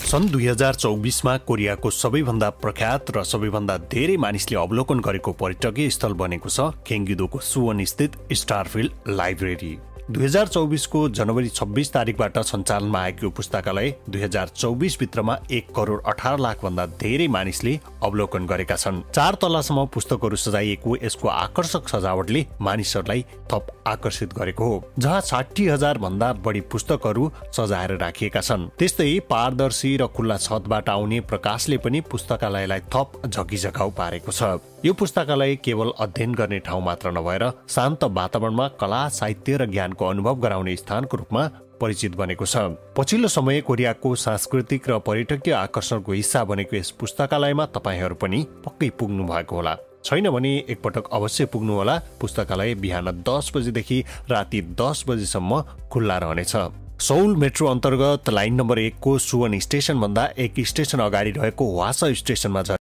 सन् 2024 मा कोरियाको सबैभन्दा प्रख्यात र सबैभन्दा धेरै मानिसले अवलोकन गरेको पर्यटकीय स्थल बनेको छ गyeonggi-doको सुवनस्थित स्टारफिल्ड लाइब्रेरी। 2024 को जनवरी 26 तारिकबाट सञ्चालनमा आएको यो पुस्तकालय 2024 भित्रमा 1 करोड 18 लाख भन्दा धेरै मानिसले अवलोकन गरेका छन्। 4 तलासम्म पुस्तकहरू सजाइएको यसको आकर्षक सजावटले मानिसहरूलाई थप आकर्षित गरेको हो, जहाँ 60,000 भन्दा बढी पुस्तकहरू सजाएर राखिएका छन्। त्यस्तै पारदर्शी र खुल्ला छतबाट आउने प्रकाशले पनि पुस्तकालयलाई थप झकिझकाउ पारेको छ। यो पुस्तकालय केवल अध्ययन गर्ने ठाउँ मात्र नभएर शान्त वातावरणमा कला, साहित्य र ज्ञानको अनुभव गराउने स्थानको रूपमा परिचित बनेको छ। पछिल्लो समय कोरियाको सांस्कृतिक र पर्यटकीय आकर्षणको हिस्सा बनेको यस पुस्तकालयमा तपाईहरू पनि पक्कै पुग्नु भएको होला। छैन भने एकपटक अवश्य पुग्नु होला। पुस्तकालय बिहान 10 बजेदेखि राति 10 बजेसम्म खुल्ला रहनेछ। सौल मेट्रो अन्तर्गत लाइन नम्बर 1 को सुवन स्टेशन भन्दा 1 स्टेशन अगाडि रहेको वासा स्टेशनमा